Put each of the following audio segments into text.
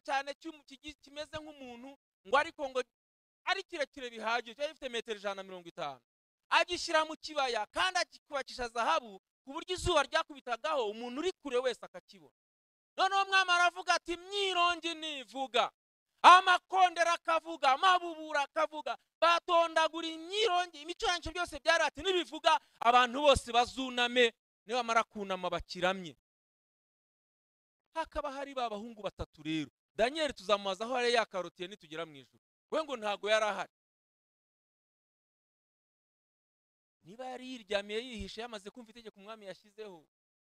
cyane kimeze nk'umuntu, ngo ariko ngo ari kirekire bihagije, cyari gifite metero 150, agishyira mu kibaya kandi agikubakisha zahabu ku buryo izuba ryakubitagaho umuntu uri kure wese akakibona. Noneho umwami aravuga ati myirongi nivuga, amakondera akavuga, amabubura akavuga, batondagura imyirongi, imicurangisho byose byari ati nibivuga abantu bose bazuname, nibamara kunama bakiramye. Hakaba hari ba bahungu batatu rero. Daniel tuzamubaza aho yari yakarotiye nitugera mu ijuru, we ngo ntago yari ahari. Niba yari yiryamiye yihishe yamaze kumva itegeko umwami yashyizeho,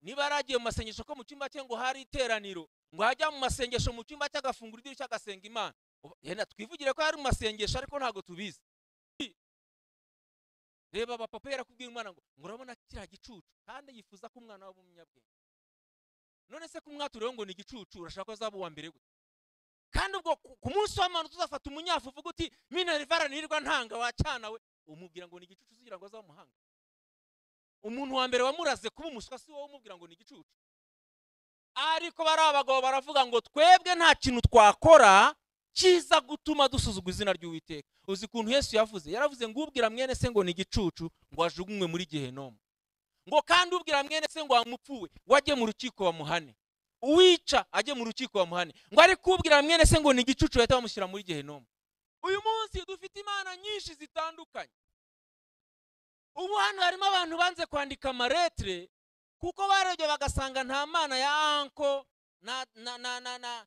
niba yaragiye mu masengesho ko mu cyumba cye ngo hari iteraniro, ngo hajya mu masengesho mu cyumba cye agafungura idirishya agasenga Imana. Yenda twivugire ko yari mu masengesho ariko ntago tubizi. Reba abapapa yarakubwiye umwana ngo urabona kiriya gicucu, kandi yifuza ko umwana waba umunyabwenge. None se kumwatureho ngo ni igicucu, urashaka ko azaba uwa mbere gute? Kandi ubwo ku munsi w'amano tuzafata umunyafu uvuga uti minerivara nirirwa ntanga wacyana we, umubwira ngo ni igicucu ugira ngo azabe umuhanga. Umuntu wa mbere wamuraze kuba umuswa si wowe umubwira ngo ni igicucu. Ariko bari abagabo baravuga ngo twebwe nta kintu twakora kiza gutuma dusuzugura izina ry'Uwiteka. Uzi ukuntu Yesu yavuze? Yaravuze ngo ubwira mwene se ngo ni igicucu ngo ajugunywe muri Gehinomu, ngo kandi ubwira mwene se ngo amupfuwe ngo ajye mu rukiko bamuhane, uwica ajye mu rukiko bamuhane, ngo ariko ubwira mwene se ngo ni igicucu bahita bamushyira muri Gehinomu. Uyu munsi dufite imana nyinshi zitandukanye. Ubu hano harimo abantu banze kwandika amaretre kuko barebye bagasanga nta mana ya anko na na na na na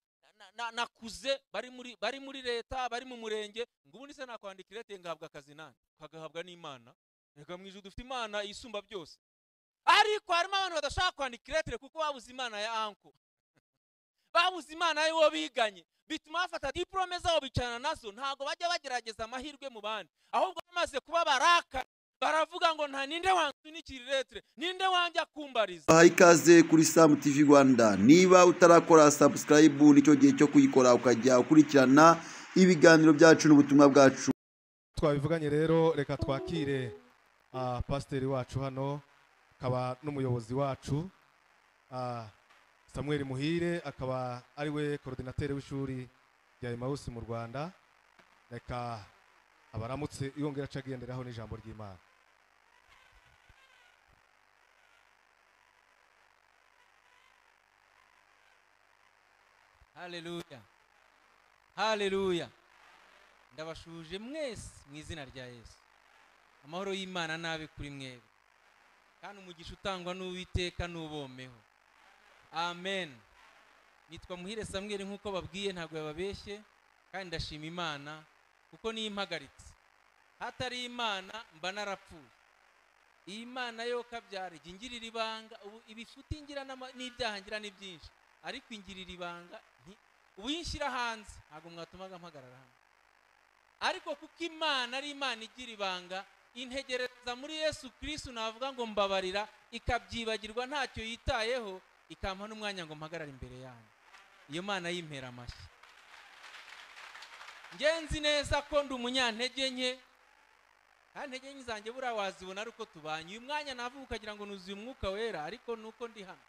na nakuze bari muri leta, bari mu murenge, ngo ubundi se nakwandika irete ngahabwa akazi nani, kagahabwa n'Imana. Reka mu ijuru dufite Imana isumba byose. Ariko harimo abantu badashaka kwandika iretre kuko babuze Imana ya anko, babuze Imana y'uwo biganye, bituma bafata diplome zabo bicarana nazo, ntago bajya bagerageza amahirwe mu bandi, ahubwo bamaze kuba baraka baravuga ngo nta ninde wansunikira iretre, ninde wanjya kumbariza. Baha ikaze kuri Sam TV Rwanda. Niba utarakora subscribe nicyo gihe cyo kuyikora ukajya ukurikirana ibiganiro byacu n'ubutumwa bwacu. Twabivuganye rero, reka twakire pasiteri wacu hano, akaba n'umuyobozi wacu Samuel Muhire, akaba ari we coordinateur w'ishuri rya Emmaus mu Rwanda. Reka abaramutse yongera acagenderaho n'ijambo ry'Imana. Haleluya, haleluya. Ndabashuje mwese mu izina rya Yesu. Amahoro y'Imana nabe kuri mwebwe, kandi umugisha utangwa n'Uwiteka nubomeho. Amen. Nitwa Muhire Samuel nkuko babwiye, ntabwo yababeshye, kandi ndashima Imana kuko niyo impagaritse. Hatari Imana mba narapfuye. Iyi Imana yo kabyara ijya ingirira ibanga, ubu ibifuti ngira n'ibyaha ngira ni byinshi, ariko ingirira ibanga, ubu yinshyira hanze ntabwo mwatumaga mpagarara hano. Ariko kuko Imana ari Imana igira ibanga, integereza muri Yesu Kristo, navuga ngo mbabarira, ikabyibagirwa ntacyo yitayeho, ikampa n'umwanya ngo mpagarare imbere yanyu. Iyo Mana yimpera amashyi. Ngenzi neza ko ndi umunyantege nke, kandi intege nke zanjye buriya wazibona ari uko tubanye. Uyu mwanya navuga ukagira ngo nuzuye umwuka wera, ariko nuko ndi hano.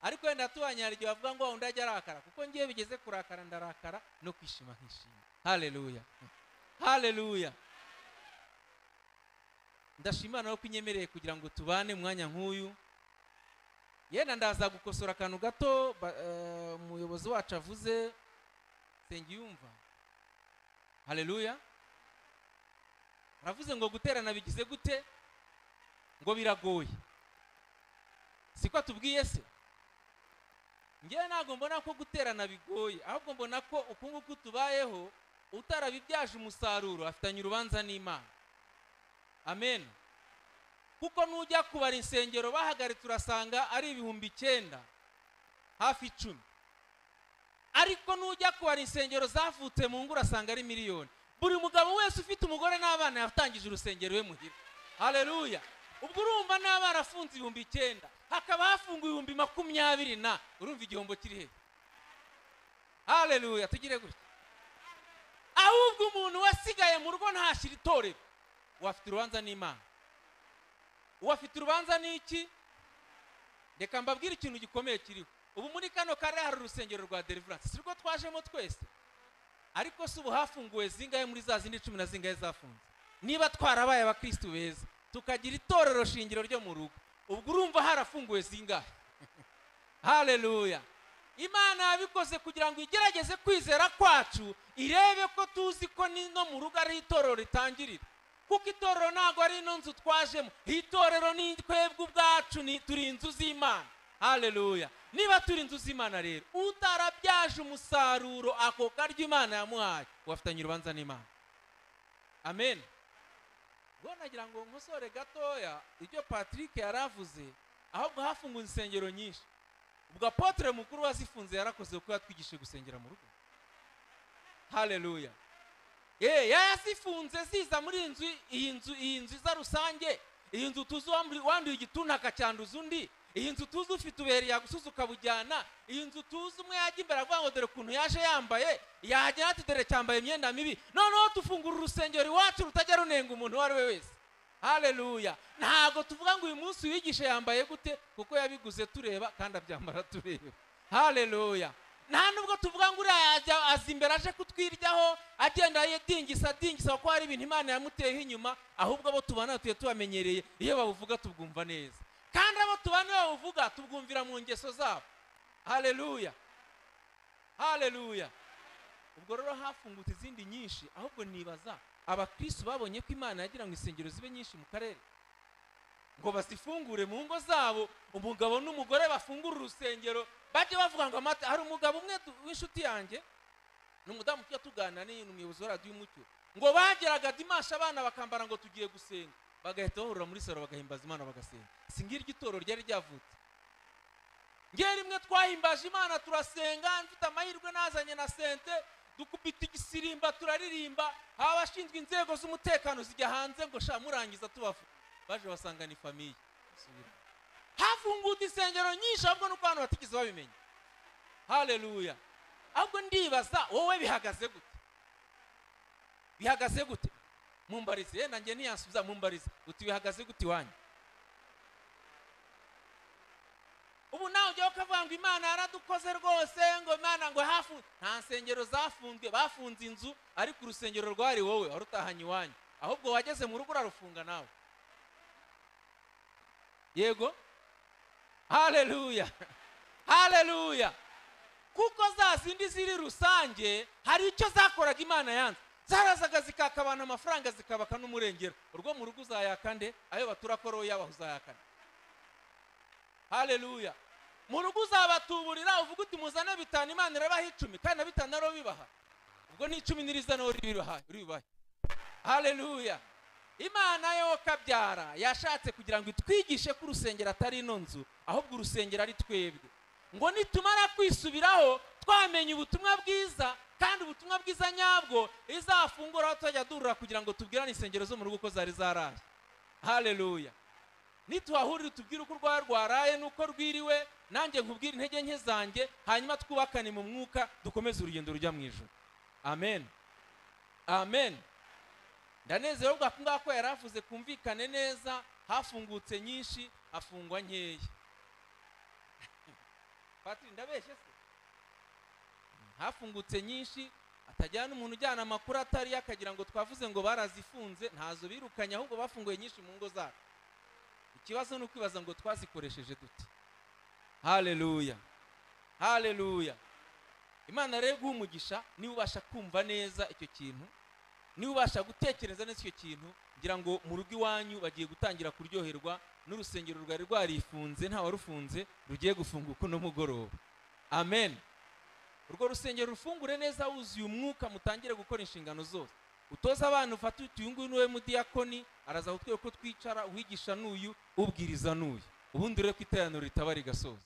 Ariko wenda tubanye hari igihe bavuga ngo undi ajya arakara, kuko ngiye bigeze kurakara ndarakara, no kwishima nkishima. Haleluya, haleluya. Ndashima Imana ko inyemereye kugira ngo tubane umwanya nk'uyu. Yenda ndaza gukosora akantu gato umuyobozi wacu avuze, Nsengiyumva. Haleluya. Aravuze ngo guterana bigize gute? Ngo biragoye. Siko atubwiye se? Ngewe ntabwo mbona ko guterana bigoye, ahubwo mbona ko uku nguku tubayeho utarabibyaje umusaruro afitanye urubanza n'Imana. Amen. Kuko nujya kubara insengero bahagaritse urasanga ari 9,000, hafi 10. Ariko nujya kubara insengero zavutse mu ngo urasanga ari miliyoni. Buri mugabo wese ufite umugore n'abana yatangije urusengero we muhira. Haleluya. Ubwo urumva n'abana afunze 9,000, hakaba hafunguye 20,000 na urumva igihombo kiri he? Haleluya, tugire gutya. Ahubwo umuntu wasigaye mu rugo ntashira itorero, wafite urubanza n'Imana. Uwafite urubanza n'iki? Reka mbabwire ikintu gikomeye kiriho. Ubu muri kano karere hari urusengero rwa Deliverance, sirwo twajemo twese? Ariko si ubu hafunguwe zingahe muri za zindi 10 na zingahe zafunze? Niba twarabaye abakristu beza tukagira itorero shingiro ryo mu rugo, ubwo urumva harafunguwe zingahe? Haleluya. Imana yabikoze kugira ngo igerageze kwizera kwacu, irebe ko tuzi ko no mu rugo ari itorero ritangirira. Kuko itorero ntabwo ari ino nzu twajemo, itorero ni twebwe ubwacu, ni turi inzu z'Imana. Haleluya. Niba turi inzu z'Imana rero, utarabyaje umusaruro ako karyo Imana yamuhaye, wafitanye urubanza n'Imana. Amen. Ubwo nagira ngo nkosore gatoya ibyo Patrick yaravuze, ahubwo hafunguwe insengero nyinshi. Ubwo apotre mukuru wazifunze yarakoze kuko yatwigishije gusengera mu rugo. Haleluya. Yazifunze ziza muri inzu, iyi nzu iza rusange, iyi nzu tuzi wanduye igituntu akacyanduza undi, iyi nzu tuzi ufite uberi yagusuza ukabujyana, iyi nzu tuzi umwe yajya imbere avuga ngo dore ukuntu yaje yambaye, yagera ati dore cyambaye imyenda mibi. Noneho tufungura urusengero iwacu rutajya runenga umuntu uwo ari we wese. Haleluya. Ntabwo tuvuga ngo uyu munsi uwigisha yambaye gute, kuko yabiguze tureba kandi abyambara tureba. Haleluya. Nta nubwo tuvuga ngo uriya aza imbere aje kutwiryaho, agenda yedingisa dingisa kuko hari ibintu Imana yamuteyeho inyuma, ahubwo abo tubana tuye tubamenyereye, iyo babuvuga tubwumva neza. Kandi abo tubana iyo babuvuga tubwumvira mu ngeso zabo. Haleluya. Haleluya. Ubwo rero hafungutse izindi nyinshi, ahubwo nibaza abakristo babonye ko Imana yagira ngo insengero zibe nyinshi mu karere, ngo bazifungure mu ngo zabo, umugabo n'umugore bafungura urusengero, bajye bavuga ngo amata. Hari umugabo umwe w'inshuti yanjye, ni umudamu tujya tuganira, ni umuyobozi wa radiyo Umucyo, ngo bageraga dimanche abana bakambara ngo tugiye gusenga, bagahita bahurira muri salo bagahimbaza Imana bagasenga. Si ngiryo itorero ryari ryavutse. Ngewe rimwe twahimbaje Imana turasenga, mfite amahirwe nazanye na sente, dukubita igisirimba turaririmba, abashinzwe inzego z'umutekano zijya hanze ngo sha murangiza tubafu, baje basanga ni famille. Hafungutse insengero nyinshi, ahubwo nuko abantu batigeze babimenya. Haleluya. Ahubwo ndibaza wowe bihagaze gute? Bihagaze gute? Mumbarize, nanjye ntiyansubiza, mumbarize uti bihagaze gute iwanyu? Ubu nawe ujya ukavuga ngo Imana yaradukoze rwose, ngo Imana ngo hafu, nta nsengero zafunzwe, bafunze inzu, ariko urusengero rwari wowe warutahanye iwanyu, ahubwo wageze mu rugo urarufunga nawe. Yego. Haleluya. Haleluya. Kuko za zindi ziri rusange hari icyo zakoraga Imana yanze, zarazaga zikaka abantu amafaranga zikabaka n'umurengero. Urwo mu rugo uzayaka nde? Ayo baturakoro yabaho uzayaka. Haleluya. Mu rugo uzabatuburira uvuga uti muzane 5 Imana irabaha 10, kandi na 5 naro bibaha. Ubwo ni 10 niriza no ribibaha, ribibaha. Haleluya. Imana yo kabyara yashatse kugira ngo itwigishe ko urusengero atari ino nzu, ahubwo urusengero ari twebwe. Ngo nitumara kwisubiraho twamenye ubutumwa bwiza, kandi ubutumwa bwiza nyabwo izafungura aho tujya durura kugira ngo tubwirane insengero zo mu rugo ko zari zaraye. Haleluya. Nituhahurira tubwire uko urwaye rwaraye nuko rwiriwe, nanjye nkubwire intege nke zanjye, hanyuma twubakane mu mwuka dukomeze urugendo rujya mu ijuru. Amen. Amen. Ndanezerewe ubwo ngako yaravuze kumvikane neza, hafungutse nyinshi, hafungwa nkeya. Patri ndabeshye se? Hafungutse nyinshi, atajyana umuntu ujyana amakuru atari yakagira ngo twavuze ngo barazifunze, ntazo birukanye ahubwo bafunguye nyinshi mu ngo zacu. Ikibazo ni ukwibaza ngo twazikoresheje dute. Haleluya. Haleluya. Imana rero iguha umugisha niba ubasha kumva neza icyo kintu, niba ubasha gutekereza neza icyo kintu, ngira ngo mu rugo iwanyu bagiye gutangira kuryoherwa n'urusengero rwari rwarifunze, nta warufunze, rugiye gufunguka uno mugoroba. Amen. Urwo rusengero rufungure neza wuzuye umwuka, mutangire gukora inshingano zose. Utoza abantu ufate uti uyu nguyu niwe mudiyakoni, araza kutwereka uko twicara, uwigisha n'uyu, ubwiriza n'uyu. Ubundi rero ko iteraniro ritaba rigasoza.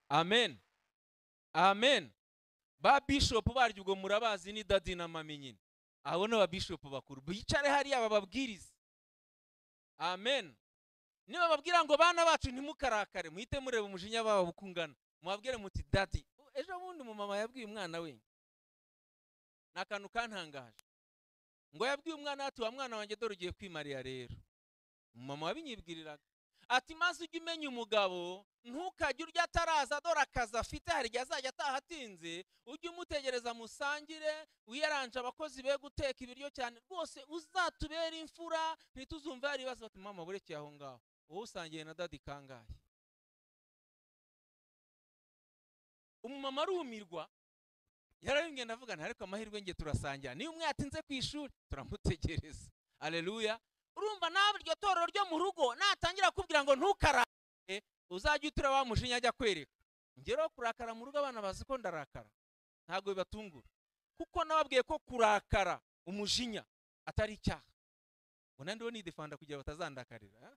Amen. Amen. Ba bishop baryo ubwo murabazi ni dadi na mami nyine. Abo ni ba bishop bakuru. Bicare hariya bababwirize. Amen. Niba babwira ngo bana bacu ntimukarakare, muhite mureba umujinya babo bukungana. Mubabwire muti dadi. Ejo bundi umumama yabwiye umwana we. Ni akantu kantangaje. Ngo yabwiye umwana ati wa mwana wanjye dore ugiye kwimarira rero. Umumama wabinyibwiriraga. Ati maze ujye umenya umugabo, ntukajye urya ataraza, dore akazi afite, hari igihe azajya ataha atinze, ujye umutegereza musangire, wiyaranje abakozi be guteka ibiryo cyane, rwose uzatubere imfura, ntituzumve hari ibibazo. Bati mama burekeye aho ngaho, wowe usangiye na dadi kangahe? Umumama arumirwa, yarabimbwiye ndavuga nti ariko amahirwe nge turasangira, niba umwe yatinze ku ishuri turamutegereza. Haleluya. Urumva nawe iryo torero ryo mu rugo natangira kubwira ngo ntukarake, uzajya utura wa mujinya ajya kwereka. Ngero kurakara mu rugo abana bazi ko ndarakara, ntago bibatungura, kuko nababwiye ko kurakara umujinya atari icyaha. Ngo nandi ni defanda kugira batazandakarira.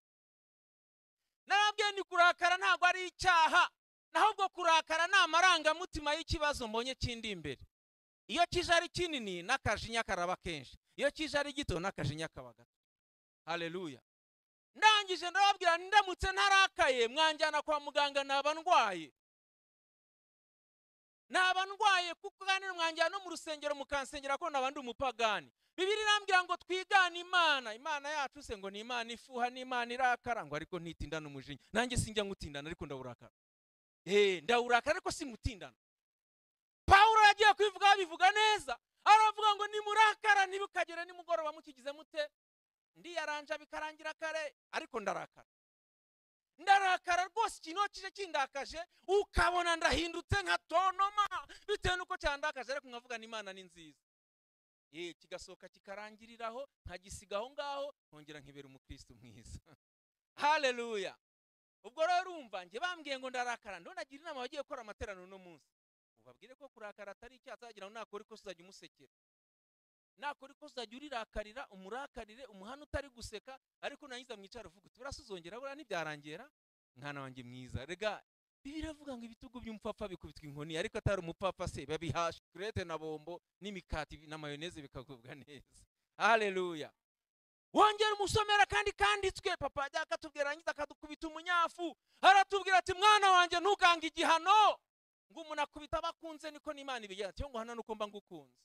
Narabwiye ni kurakara ntago ari icyaha, nahubwo kurakara ni amarangamutima y'ikibazo mbonye kindi imbere. Iyo kije ari kinini n'akajinya karaba kenshi, iyo kije ari gito n'akajinya kaba gato. Haleluya. Ndangije ndababwira ndamutse ntarakaye mwanjyana kwa muganga naba ndwaye. Naba ndwaye kuko kandi mwanjyana no mu rusengero mukansengera ko naba ndi umupagani. Bibiliya irambwira ngo twigane Imana. Imana yacu se ngo ni Imana ifuha, ni Imana irakara, ngo ariko ntitindana umujinya. Nanjye sinjya ngutindana ariko ndawurakara. Ndawurakara ariko simutindana. Paulo yagiye kwivuga bivuga neza, aravuga ngo nimurakara ntibukagere nimugoroba mukigize mute, ndiyaranja bikarangira kare, ariko ndarakara. Ndarakara rwose, ikintu kije kindakaje ukabona ndahindutse nka tonoma bitewe nuko cyandakaje, ariko nkavuga ni Imana ni nziza. Kigasohoka kikarangiriraho, nkagisiga aho ngaho, nkongera nkibera umukristo mwiza. Haleluya. Ubwo rero urumva nge bambwiye ngo ndarakara, ndonagira inama bagiye gukora amateraniro no munsi, ubabwire ko kurakara atari icyaha, atagira ngo nakora ikosa uzajya umusekera, nakora ikosa uzajya urirakarira, umurakarire, umuhana utari guseka, ariko nangiza mwicara uvuga uti burasuzongera bura ntibyarangira, mwana wanjye mwiza. Rega Bibiliya iravuga ngo ibitugu by'umupfapfa bikubitwa inkoni, ariko atari umupfapfa se babiha shikurete na bombo n'imikati na mayoneze bikagubwa neza. Haleluya. Wongera umusomera kandi kanditswe, papa ajya akatubwira arangiza akadukubita umunyafu, aratubwira ati mwana wanjye ntugange igihano, ngo umuntu akubita abakunze niko n'Imana ibigira, ati ngo hano nuko mba ngukunze.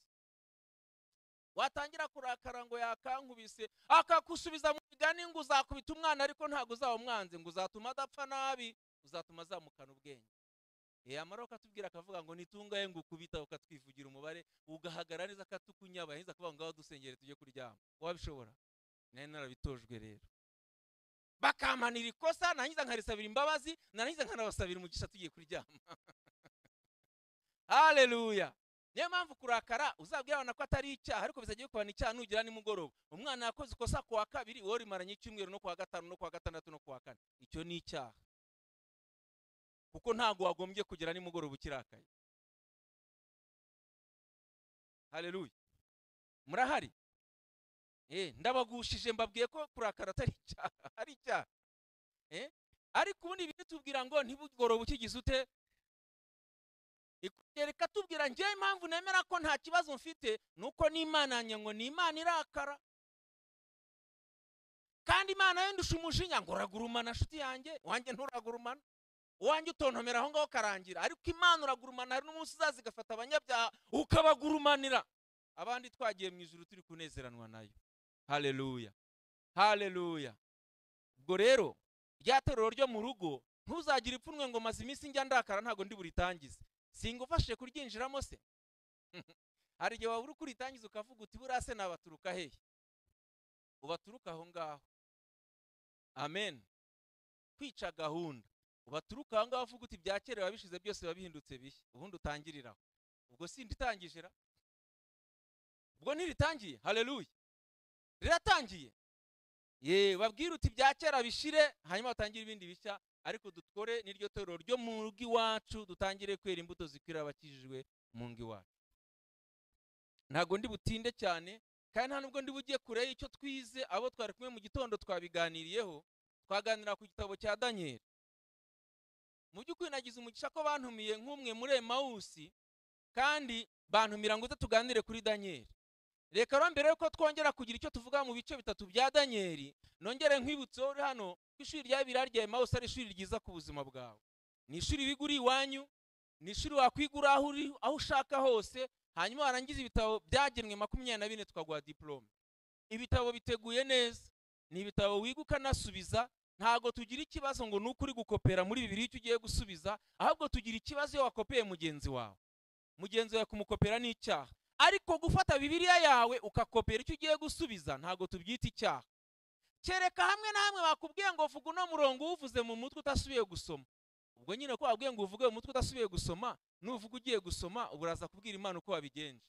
Watangira kurakara ngo yakankubise, akakusubiza mu migani ngo uzakubita umwana ariko ntago uzaba umwanze, ngo uzatuma adapfa nabi, uzatuma azamukana ubwenge. Amara akatubwira akavuga ngo nitungaye ngo ukubita, ukatwivugira umubare, ugahagara neza akatukunyaba, yahinza akavuga ngo ngaho dusengere tujye kuryama. Wabishobora? Nari narabitojwe rero. Bakampanira ikosa, narangiza nkarisabira imbabazi, narangiza nkanabasabira umugisha tugiye kuryama. Haleluya. Niyo mpamvu kurakara uzabwira abana ko atari icyaha, ariko bizagiye kubana icyaha nugira nimugoroba. Umwana yakoze ikosa ku wa kabiri, wowe rimaranye icyumweru no ku wa gatanu no ku wa gatandatu no ku wa kane. Icyo ni icyaha, kuko ntago wagombye kugera nimugoroba ukirakaye. Haleluya. Murahari? Ndabagushije mbabwiye ko kurakara atari icyaha, ari icyaha. Ariko ubundi bitubwira ngo ntibugoroba ukigize ute? Reka tubwira ngiye impamvu nemera ko nta kibazo mfite nuko n'Imana yanjye ngo ni Imana irakara. Kandi Imana yendusha umujinya ngo uragurumana nshuti yanjye, wanjye nturagurumana. Wanjye utontomera aho ngaho karangira, ariko Imana uragurumana, hari n'umunsi uzaza igafata abanyabyaha ukabagurumanira. Abandi twagiye mu ijuru turi kunezeranwa nayo. Haleluya. Haleluya. Ubwo rero rya torero ryo mu rugo ntuzagira ipfunwe ngo maze iminsi njya ndakara ntago ndi buritangize. Singufashe kuryinjiramo se? Hari igihe wabura kuritangiza ukavuga uti buriya se nabaturuka hehe? Ubaturuka aho ngaho. Amen. Kwica gahunda. Ubaturuka aho ngaho uvuga uti bya kera wabishize byose biba bihindutse bishya, ubundi utangiriraho. Ubwo sinditangije ra? Ubwo ntiritangiye? Haleluya. Riratangiye. Babwira uti bya kera bishire, hanyuma batangire ibindi bishya, ariko dutore n'iryo torero ryo mu rugo iwacu, dutangire kwera imbuto zikwira abakijijwe mu ngo iwacu. Ntago ndi butinde cyane, kandi nta nubwo ndi bugiye kure y'icyo twize, abo twari kumwe mu gitondo twabiganiriyeho, twaganira ku gitabo cya Daniel. Mu by'ukuri nagize umugisha ko bantumiye nk'umwe muri Emausi, kandi bantumira ngo tuganire kuri Daniel. Reka rero mbere yuko twongera kugira icyo tuvuga mu bice bitatu bya Daniel, nongere nkwibutse uri hano ko ishuri rya Bibiliya rya Emausi ari ishuri ryiza ku buzima bwawe. Ni ishuri wiga uri iwanyu, ni ishuri wakwigura aho uri, aho ushaka hose, hanyuma warangiza ibitabo byagenwe 24 tukaguha diplome. Ibitabo biteguye neza, ni ibitabo wiga ukanasubiza, Ntago tugira ikibazo ngo nuko uri gukopera muri Bibiliya icyo ugiye gusubiza, ahubwo tugira ikibazo iyo wakopeye mugenzi wawe. Mugenzi wawe kumukopera ni icyaha, ariko gufata Bibiliya yawe ukakopera icyo ugiye gusubiza ntago tubyita icyaha. Kereka hamwe na hamwe bakubwiye ngo vuga uno murongo uwuvuze mu mutwe utasubiye gusoma. Ubwo nyine ko babwiye ngo uvuge mu mutwe udasubiye gusoma, nuvuga ugiye gusoma uburaza kubwira Imana uko wabigenje.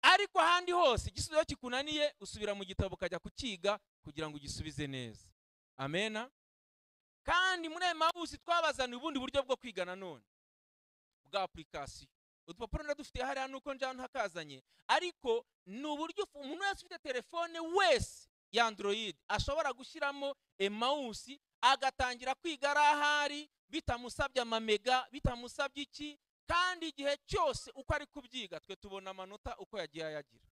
Ariko ahandi hose igisubizo kikunaniye usubira mu gitabo ukajya kukiga kugira ngo ugisubize neza. Amena. Kandi muri Emawusi twabazaniye ubundi buryo bwo kwiga nanone bwa application. Udupapuro ndadufite hariya nuko njya ntakazanye, ariko ni uburyo umuntu wese ufite telefone wese ya Android ashobora gushyiramo Emawusi agatangira kwiga ari ahari, bitamusabye amamega, bitamusabye iki, kandi igihe cyose uko ari kubyiga twe tubona amanota uko yagiye ayagira.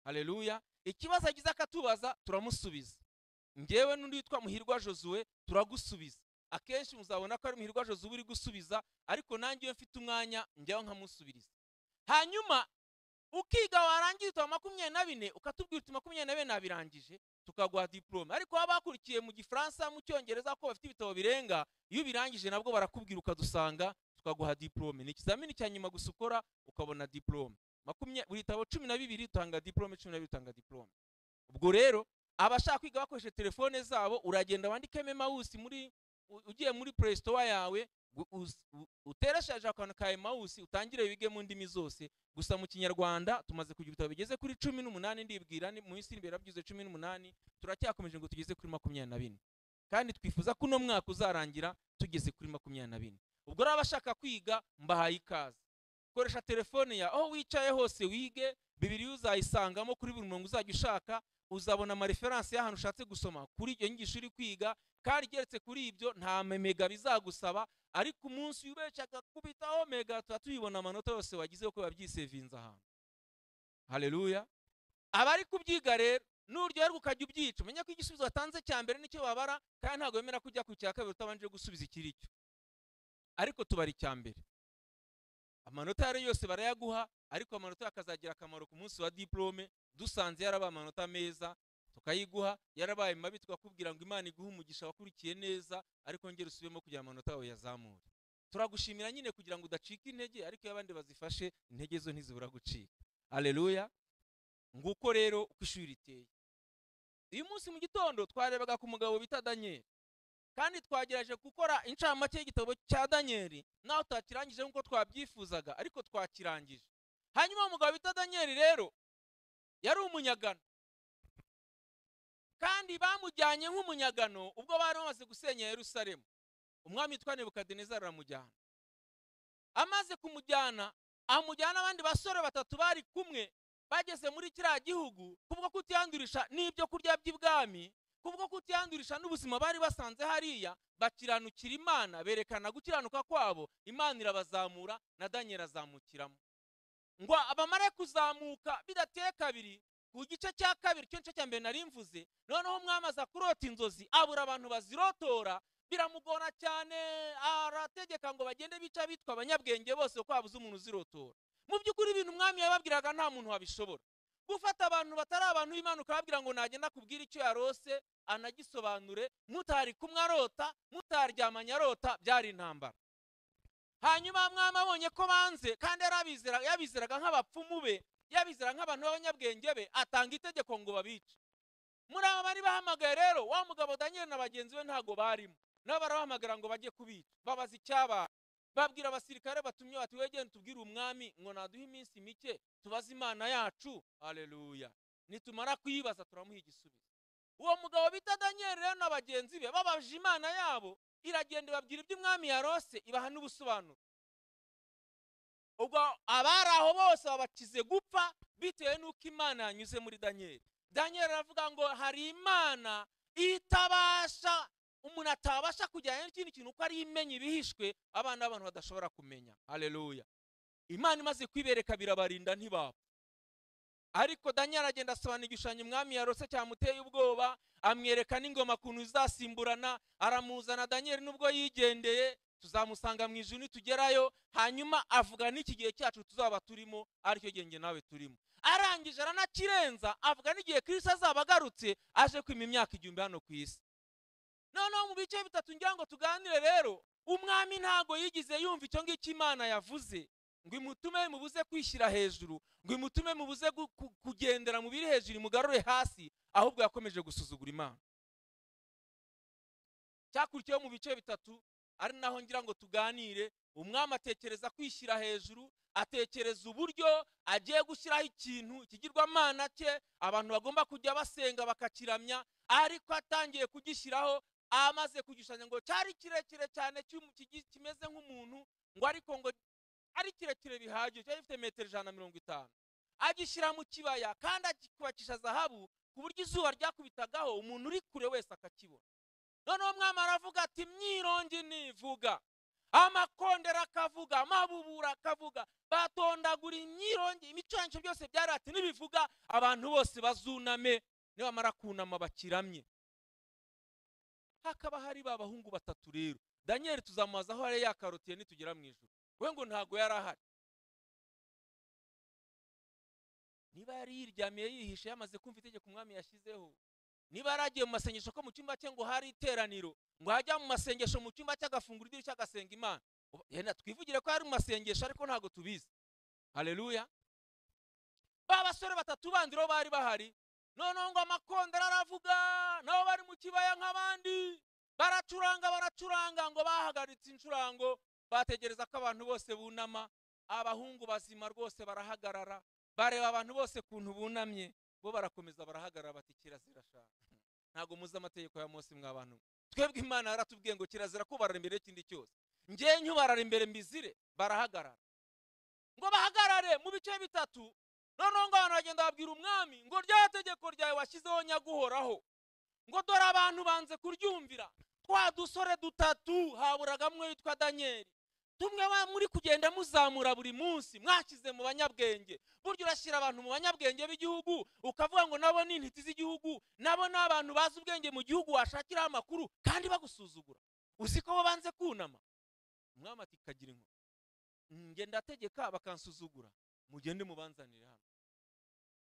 Haleluya. Ikibazo agize akatubaza turamusubiza. Njyewe n'undi witwa Muhirwa Josue turagusubiza. Akenshi muzabona ko ari Muhirwa Josue uri gusubiza, ariko nanjye iyo mfite umwanya njyaho nkamusubiriza. Hanyuma ukiga warangiza utwa 24 ukatubwira uti 24 nabirangije, tukaguha diplome. Ariko baba bakurikiye mu Gifaransa, mu Cyongereza ko bafite ibitabo birenga, iyo ubirangije nabwo barakubwira ukadusanga tukaguha diplome. Ni ikizamini cya nyuma gusa ukora ukabona diplome. Buri gitabo 12 utanga diplome, 12 utanga diplome. Ubwo rero abashaka kwiga bakoresheje telefone zabo, uragenda wandike Emawusi muri ugiye muri Play Store yawe, uteresheje akantu ka Emawusi utangire wige mu ndimi zose. Gusa mu Kinyarwanda tumaze kugira ibitabo bigeze kuri 18, ndibwira ni mu isi imbere byuze 18, turacyakomeje ngo tugeze kuri 24, kandi twifuza ko uno mwaka uzarangira tugeze kuri 24. Ubwo rero abashaka kwiga mbahaye ikaze. Koresha telefone ya aho wicaye hose wige Bibiliya, uzayisangamo kuri buri murongo uzajya ushaka, uzabona ama reference y'ahantu ushatse gusoma kuri iyo nyigisho uri kwiga. Kandi igeretse kuri ibyo nta mega bizagusaba, ariko umunsi ubeshaka kubitaho mega tuba tuyibona amanota yose wagize uko babyisevinza ahantu. Haleluya. Abari kubyiga rero nuryoherwa ukajya ubyica, umenya ko igisubizo watanze cya mbere nicyo babara, kandi ntabwo bemera kujya ku cya kabiri utabanje gusubiza ikiri cyo. Ariko tubara icya mbere, amanota yari yose barayaguha, ariko amanota akazagira akamaro ku munsi wa diplome. Dusanze yarabaye amanota meza tukayiguha, yarabaye mabi tukakubwira ngo Imana iguhe umugisha wakurikiye neza, ariko ngera usubemo kugira amanota yawe yazamure. Turagushimira nyine kugira ngo udacika intege, ariko iyo abandi bazifashe intege zo ntizibura gucika. Haleluya. Nguko rero uko ishuri riteye. Uyu munsi mu gitondo twarebaga ku mugabo bita Daniel, kandi twagerageje gukora incamake y'igitabo cya Daniel, naho tutakirangije nk'uko twabyifuzaga, ariko twakirangije. Hanyuma umugabo bita Daniel rero yari umunyagano, kandi bamujyanye nk'umunyagano ubwo bari bamaze gusenya Yerusalemu. Umwami witwa Nebukadinezari aramujyana. Amaze kumujyana, amujyana abandi basore batatu bari kumwe, bageze muri kiriya gihugu kubwo kutiyandurisha n'ibyo kurya by'ibwami, kubwo kutiyandurisha n'ubuzima bari basanze hariya, bakiranukira Imana, berekana gukiranuka kwabo, Imana irabazamura na Daniel azamukiramo. Ngo abamare kuzamuka bidateye kabiri, ku gice cya kabiri cyo cya mbere nari mvuze, noneho umwami aza kurota inzozi, abura abantu bazirotora, biramugora cyane, arategeka ngo bagende bica bitwa abanyabwenge bose kuko habuze umuntu uzirotora. Mu by'ukuri ibintu umwami yababwiraga nta muntu wabishobora. Gufata abantu batari abantu b'Imana ukababwira ngo nagenda kubwira icyo yarose anagisobanure, mutari kumwe arota, mutaryamanye arota, byari intambara. Hanyuma mwami abonye ko banze, kandi yabizeraga nk'abapfumu be, yabizera nk'abantu b'abanyabwenge be, atanga itegeko ngo babice. Muri aba bari bahamagaye rero wa mugabo Daniel na bagenzi be ntago barimo, nabo barabahamagara ngo bajye kubica. Babaza icyabaye, babwira abasirikare batumye bati wegende tubwire umwami ngo naduhe iminsi mike tubaze Imana yacu. Haleluya. Nitumara kuyibaza turamuha igisubizo. Uwo mugabo bita Daniel rero na bagenzi be babaje Imana yabo, iragenda ibabwira ibyo umwami yarose, ibaha n'ubusobanuro. Ubwo abari aho bose babakize gupfa bitewe n'uko Imana yanyuze muri Daniel. Daniel aravuga ngo hari Imana itabasha, umuntu atabasha kujyana n'ikindi kintu uko ari imenya ibihishwe abana b'abantu badashobora kumenya. Haleluya. Imana imaze kwibereka birabarinda ntibapfa. Ariko Daniel agenda asobanura igishushanyo umwami yarose cyamuteye ubwoba, amwereka n'ingoma kuntu izasimburana, aramuzana. Daniel nubwo yigendeye tuzamusanga mu ijuru nitugerayo, hanyuma avuga n'iki gihe cyacu tuzaba turimo, aricyo gihe nawe turimo. Arangije aranakirenza avuga n'igihe Kristo azaba agarutse aje kwima imyaka 1000 hano ku isi. Noneho mu bice bitatu ngira ngo tuganire rero, umwami ntago yigize yumva icyo ngicyo Imana yavuze ngo imutume mubuze kwishyira hejuru, ngo imutume mubuze kugendera mu biri hejuru imugarure hasi, ahubwo yakomeje gusuzugura Imana. Cyakurikiyeho mu bice bitatu ari naho ngira ngo tuganire, umwami atekereza kwishyira hejuru, atekereza uburyo agiye gushyiraho ikintu ikigirwamana cye abantu bagomba kujya basenga bakakiramya, ariko atangiye kugishyiraho amaze kugishushanya ngo cyari kirekire cyane kimeze nk'umuntu, ngo ariko ngo ari kirekire bihagije, cyari gifite metero 150, agishyira mu kibaya kandi agikubakisha zahabu ku buryo izuba ryakubitagaho umuntu uri kure wese akakibona. Noneho umwami aravuga ati myirongi nivuga, amakondera akavuga, amabubura akavuga, batondagura imyirongi, imicurangisho byose byari ati nibivuga abantu bose bazuname, nibamara kunama bakiramye. Hakaba hari ba bahungu batatu rero. Daniel tuzamubaza aho yari yakarotiye nitugera mu ijuru, we ngo ntago yari ahari. Niba yari yiryamiye yihishe yamaze kumva itegeko umwami yashyizeho, niba yaragiye mu masengesho ko mu cyumba cye ngo hari iteraniro, ngo hajya mu masengesho mu cyumba cye agafungura idirishya agasenga Imana, yenda twivugire ko yari mu masengesho ariko ntago tubizi. Haleluya. Ba basore batatu bandi rero bari bahari, noneho ngo amakondera aravuga, nabo bari mu kibaya nk'abandi, baracuranga baracuranga, ngo bahagaritse incurango, bategereza ko abantu bose bunama. Abahungu bazima rwose barahagarara, bareba abantu bose kuntu bunamye, bo barakomeza barahagarara bati kirazira sha, ntago muzi amategeko ya Mose mwa bantu, twebwe Imana yaratubwiye ngo kirazira kubarara imbere y'ikindi cyose, ngiye nkubarara imbere mbizire. Barahagarara, ngo bahagarare mu bice bitatu. Noneho ngo abantu bagenda babwira umwami ngo rya tegeko ryawe washyizeho nyaguhoraho, ngo dore abantu banze kuryumvira, twa dusore dutatu haburaga mwe witwa Daniel, tumwe muri kugenda muzamura buri munsi mwashyize mu banyabwenge. Burya urashyira abantu mu banyabwenge b'igihugu ukavuga ngo nabo ni intiti z'igihugu, nabo ni abantu bazi ubwenge mu gihugu washakiraho amakuru, kandi bagusuzugura. Uzi ko bo banze kunama? Umwami ati kagira inkuru, nge ndategeka bakansuzugura, mugende mubanzanire hano.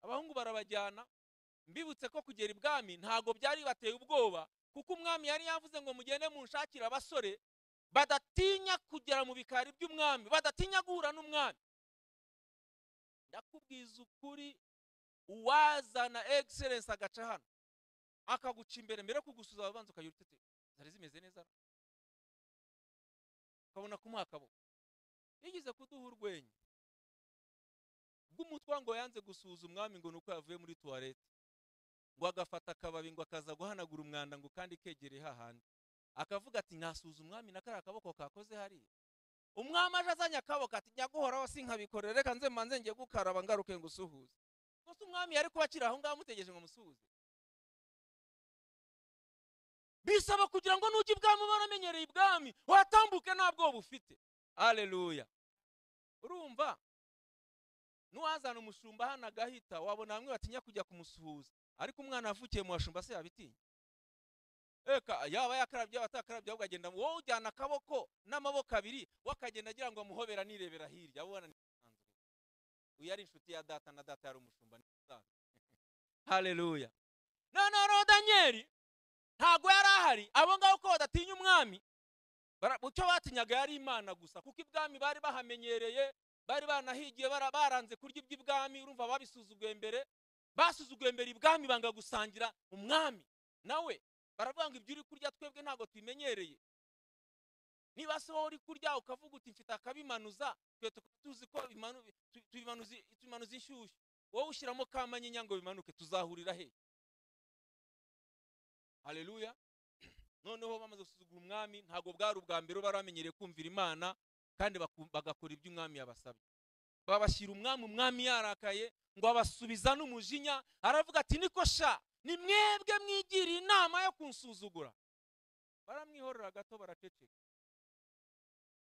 Abahungu barabajyana. Mbibutse ko kugera ibwami ntago byari bateye ubwoba, kuko umwami yari yavuze ngo mugende munshakire abasore badatinya kugera mu bikari by'umwami, badatinya guhura n'umwami. Ndakubwiza ukuri, uwazana excellence agaca hano akaguca imbere, mbere kugusuza abanza ukagira utete zari zimeze neza, ukabona kumuha akaboko. Yigeze kuduha urwenya bw'umutwa ngo yanze gusuhuza umwami ngo nuko yavuye muri toilette, ngo agafata akababi ngo akaza guhanagura umwanda ngo kandi kegereye hahandi, akavuga ati nasuhuza umwami na kariya kaboko kakoze hariya. Umwami aje azanye akaboko ati nyaguhoraho sinkabikorera, reka nze mbanze ngiye gukaraba ngaruke ngusuhuze. Gusa umwami yari kubakira aho ngaho amutegereje ngo musuhuze. Bisaba kugira ngo nujya ibwami baramenyereye ibwami watambuke nta bwoba ufite. Haleluya. Urumva nuwazana umushumba hano agahita, wabona bamwe batinya kujya kumusuhuza, ariko umwana avukiye mu bashumba se yabitinya? Eka yaba yakarabye abatakarabye, ahubwo agenda wowe ujyana akaboko n'amaboko abiri, wakagenda agira ngo amuhobera nirebera hirya, abona ni uyu ari inshuti ya data na data yari umushumba. Haleluya. Noneho Daniel ntago yari ahari, abo ngabo ko badatinya umwami, icyo batinyaga yari Imana gusa, kuko ibwami bari bahamenyereye, bari banahigiye, baranze kurya iby'ibwami. Urumva babisuzuguye mbere, basuzuguye mbere ibwami, banga gusangira umwami nawe, baravuga ngo ibyo uri kurya twebwe ntago tubimenyereye. Niba se wowe uri kurya ukavuga uti mfite akabimanuza, twe tuzi ko tubimanuza inshyushyu, wowe ushyiramo kamanyinya ngo bimanuke, tuzahurira he? Haleluya. Noneho bamaze gusuzugura umwami, ntago bwari ubwa mbere baramenyereye kumvira Imana kandi bagakora ibyo umwami yabasabye. Babashyira umwami, umwami yarakaye ngo abasubiza n'umujinya, aravuga ati niko sha, ni mwebwe mwigiriye inama yo kunsuzugura. Baramwihorera gato baraceceka.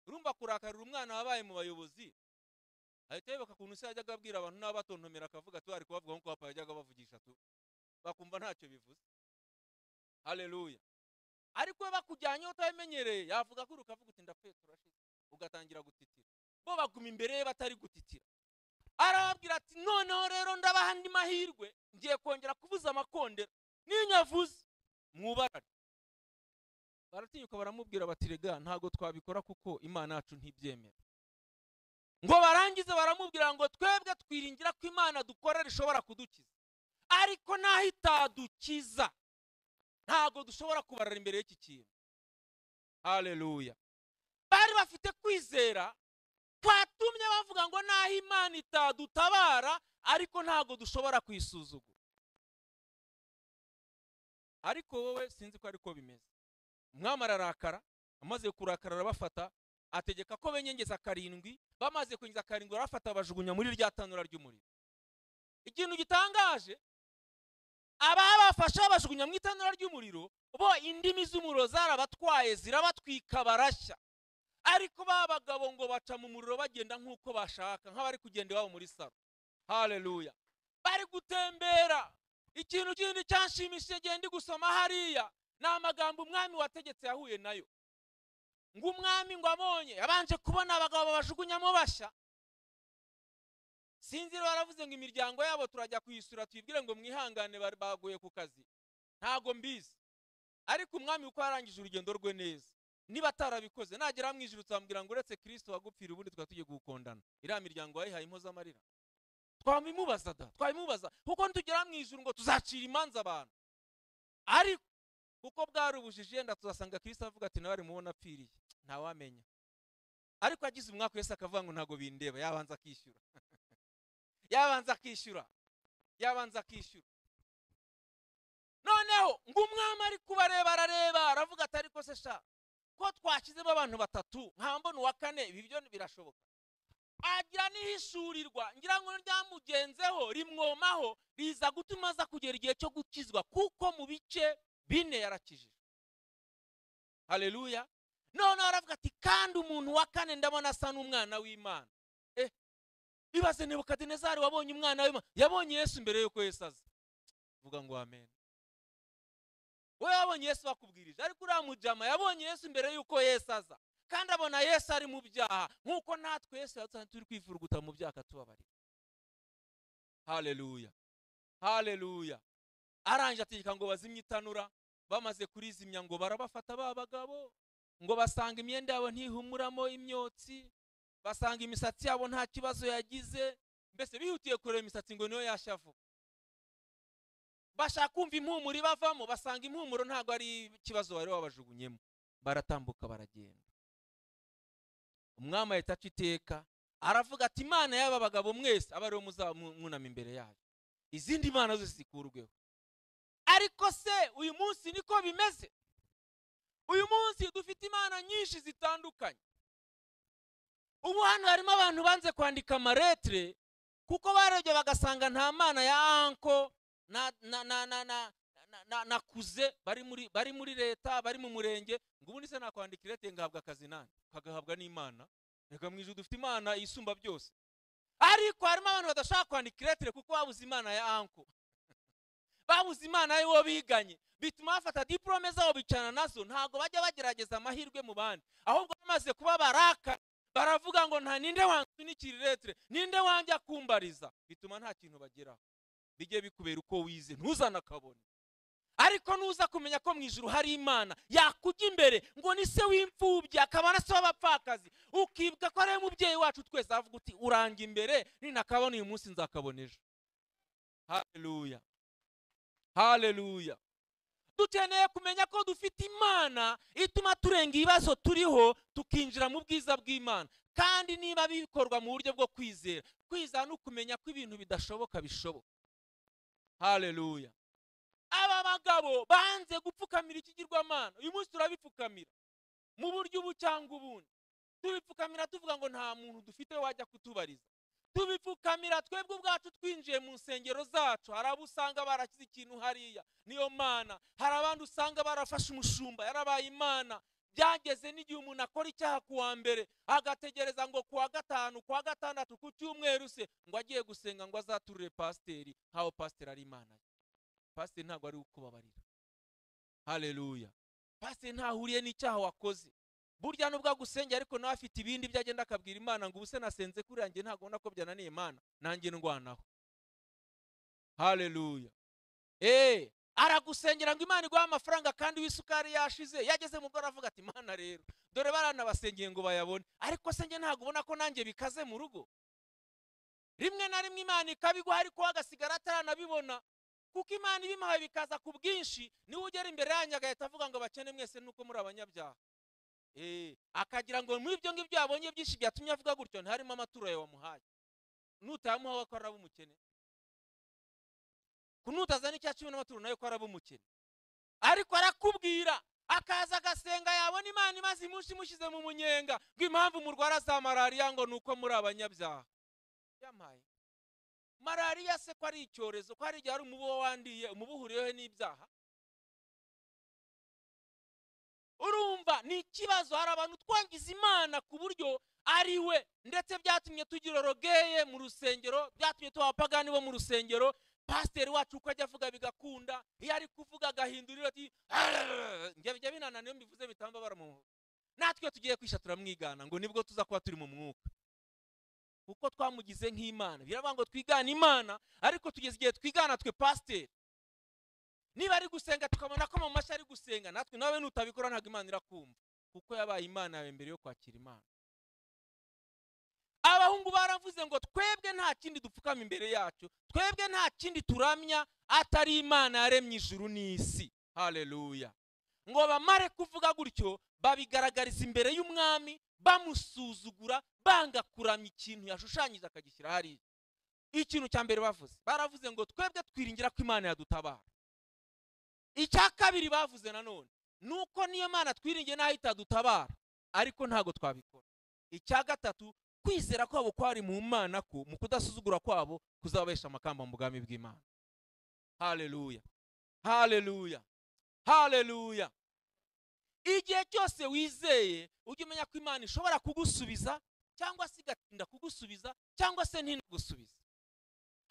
Urumva kurakarira umwana wabaye mu bayobozi, ahita yibuka ukuntu se yajyaga abwira abantu n'abatontomera akavuga ati ari kubavuga nkuko papa yajyaga abavugisha tu, bakumva ntacyo bivuze. Haleluya. Ariko we bakujyanye utabimenyereye, yavuga ko ukavuga uti ndapfuye turashize, ugatangira gutitira. Bo baguma imbere ye batari gutitira. Arababwira ati noneho rero ndabaha andi mahirwe, ngiye kongera kuvuza amakondera, ninyavuze mwubarare. Baratinyuka baramubwira bati rega ntago twabikora kuko Imana yacu ntibyemera. Ngo barangize baramubwira ngo twebwe twiringira ko Imana dukorera ishobora kudukiza, ariko naho itadukiza ntago dushobora kubarara imbere y'iki kintu. Haleluya. Bari bafite kwizera kwatumye bavuga ngo naho Imana itadutabara ariko ntago dushobora kuyisuzugura. Ariko wowe sinzi ko ariko bimeze. Umwami ararakara, amaze kurakara arabafata, ategeka ko benyengeza karindwi. Bamaze kwenyengeza karindwi arabafata bajugunya muri rya tanura ry'umuriro. Ikintu gitangaje, ababafasha bajugunya mu itanura ry'umuriro bo indimi z'umuriro zarabatwaye zirabatwika barashya. Ariko babagabo ngo baca mu muriro bagenda nk'uko bashaka, nk'abari kugenda iwabo muri salo. Haleluya. Bari gutembera. Ikintu kindi cyanshimishije gihe ndi gusoma hariya ni amagambo umwami wategetse yahuye nayo. Ngo umwami ngo abonye yabanje kubona abagabo babajugunyamo bashya. Sinzi baravuze ngo imiryango yabo turajya kuyisura tuyibwire ngo mwihangane baguye ku kazi. Ntago mbizi. Ariko umwami uko yarangije urugendo rwe neza, niba atarabikoze nagera mu ijuru tuzamubwira ngo uretse Kristo wagupfira ubundi tukaba tugiye gukondana. Iriya miryango yayihaye impozamarira. Twabimubaza da, twabimubaza kuko nitugera mu ijuru ngo tuzacira imanza abantu. Ariko kuko bwari ubujiji yenda tuzasanga Kristo avuga ati nawe ari mubona apfiriye, ntawamenya. Ariko agize umwaka wese akavuga ngo ntago bindeba, yabanza akishyura. Yabanza akishyura. Yabanza akishyura. Noneho ngo umwami ari kubareba arareba aravuga ati ariko se sha ko twashyizemo abantu batatu nkambona uwa kane, ibi byo birashoboka. Agira n'ihishurirwa ngira ngo ryamugenzeho rimwomaho riza gutuma aza kugera igihe cyo gukizwa, kuko mu bice bine yarakijijwe. Haleluya. Noneho aravuga ati kandi umuntu wa kane ndabona asa n'umwana w'Imana. Ibaze Nebukadinezari wabonye umwana w'Imana, yabonye Yesu mbere yuko Yesu aza. Vuga ngo amen. Wowe wabonye Yesu bakubwirije, ariko uriya mujama yabonye Yesu mbere yuko Yesu aza, kandi abona Yesu ari mu byaha nkuko natwe Yesu yatsanze turi kwivuruguta mu byaha akatubabarira. Haleluya. Haleluya. Arangije ategeka ngo bazimye itanura. Bamaze kurizimya ngo barabafata ba bagabo, ngo basanga imyenda yabo ntihumuramo imyotsi, basanga imisatsi yabo nta kibazo yagize, mbese bihutiye kureba imisatsi ngo niyo yashavu. Bashaka kumva impumuro ibavamo, basanga impumuro ntago ari ikibazo bari babajugunyemo. Baratambuka baragenda. Umwami ahita aca iteka aravuga ati Imana y'aba bagabo mwese abe aribo muzamwunama imbere yayo, izindi mana zose zikurweho. Ariko se uyu munsi niko bimeze? Uyu munsi dufite imana nyinshi zitandukanye. Ubu hano harimo abantu banze kwandika amaretre kuko barebye bagasanga nta mana ya anko na na na na na na na kuze bari muri leta, bari mu murenge, ngo ubundi se nakwandika irete ngahabwa akazi nani? Kagahabwa n'Imana. Reka mu ijuru dufite Imana isumba byose. Ariko harimo abantu badashaka kwandika iretre kuko babuze Imana ya anko, babuze Imana y'uwo biganye, bituma bafata diplome zabo bicana nazo, ntago bajya bagerageza amahirwe mu bandi, ahubwo bamaze kuba baraka baravuga ngo nta ninde wansunikira iretre, ninde wanjya kumbariza, bituma nta kintu bageraho. Bijye bikubera uko wize ntuzanakabone. Ariko nuza kumenya ko mu ijuru hari Imana yakujya imbere ngo ni se w'imfubyi akaba na se w'abapfakazi, ukibwa ko ari mubyeyi wacu twese, avuga uti uranga imbere ninakabona uyu munsi nzakabona ejo. Haleluya. Haleluya. Dukeneye kumenya ko dufite Imana ituma turenga ibibazo turiho tukinjira mu bwiza bw'Imana. Kandi niba bikorwa mu buryo bwo kwizera, kwizera no kumenya ko ibintu bidashoboka bishoboka. Haleluya. Aba bagabo banze gupfukamira ikigirwamana, uyu munsi turabipfukamira mu buryo ubu cyangwa ubundi. Tubipfukamira tuvuga ngo nta muntu dufite wajya kutubariza. Tubipfukamira twebwe ubwacu twinjiye mu nsengero zacu, hari abo usanga barashyize ikintu hariya niyo mana, hari abandi usanga barafashe umushumba yarabaye Imana. Byageze n'igihe umuntu akora icyaha ku wa mbere agategereza ngo ku wa gatanu, ku wa gatandatu, ku cyumweru se ngo agiye gusenga ngo azaturire pasiteri, nkaho pasiteri ari Imana ye. Pasiteri ntabwo ari ukubabarira. Haleluya. Pasiteri ntahuriye n'icyaha wakoze. Burya nubwo agusengera ariko nawe afite ibindi byo agenda akabwira Imana ngo ubuse nasenze kuri yanjye ntabwo ubona ko byananiye Imana, nanjye ndwanaho. Haleluya. Aragusengera ngo Imana iguhe amafaranga kandi w'isukari yashize, yageze mu rugo aravuga ati Mana rero dore baranabasengeye ngo bayabone, ariko se njye ntabwo ubona ko nanjye bikaze mu rugo. Rimwe na rimwe Imana ikabiguha ariko agasigara ataranabibona, kuko Imana ibimuhaye bikaza ku bwinshi, niwe ugera imbere yanyu agahita avuga ngo abakene mwese nuko muri abanyabyaha. Akagira ngo muri ibyo ngibyo yabonye byinshi byatumye avuga gutyo, ntiharimo amaturo yawe wamuhaye. Nutayamuha ko araba umukene, kunutazana icya cumi n'amaturo nayo ko araba umukene. Ariko arakubwira akaza agasenga, yabona Imana imaze imunsi imushyize mu munyenga ngo impamvu murwara za malariya ngo nuko muri abanyabyaha. Yamaye malariya se ko ari icyorezo, ko hari igihe ari umubu wandiye, umubu uhuriyeho n'ibyaha. Urumva ni ikibazo. Hari abantu twangiza Imana ku buryo ari we, ndetse byatumye tugira orogeye mu rusengero, byatumye tuba abapagani bo mu rusengero. Pasiteri wacu uko ajya avuga bigakunda, iyo ari kuvuga agahindurira ati njye bijya binanana iyo mbivuze bitambabara mu muhogo. Natwe tugiye kwisha turamwigana ngo nibwo tuza kuba turi mu mwuka, kuko twamugize nk'Imana. Biravuga ngo twigane Imana, ariko tugeze igihe twigana twe pasiteri. Niba ari gusenga tukabona ko mu mashyi ari gusenga, natwe nawe nutabikora ntabwo Imana irakumva, kuko yabaye Imana yawe mbere yo kwakira Imana. Abahungu baravuze ngo twebwe nta kindi dupfukama imbere yacu, twebwe nta kindi turamya atari Imana yaremye ijuru n'isi. Haleluya. Ngo bamare kuvuga gutyo, babigaragariza imbere y'umwami, bamusuzugura, banga kuramya ikintu yashushanyije akagishyira hariya. Ikintu cya mbere bavuze, baravuze ngo twebwe twiringira ko Imana yadutabara. Icya kabiri bavuze nanone nuko niyo Mana twiringiye naho itadutabara, ariko ntago twabikora. Icya gatatu, kwizera kwabo kwari mu Mana, ko mu kudasuzugura kwabo kuzabesha amakamba mu bwami bw'Imana. Haleluya, haleluya, haleluya. Igihe cyose wizeye ujye umenya ko Imana ishobora kugusubiza, cyangwa se igatinda kugusubiza, cyangwa se ntinagusubize.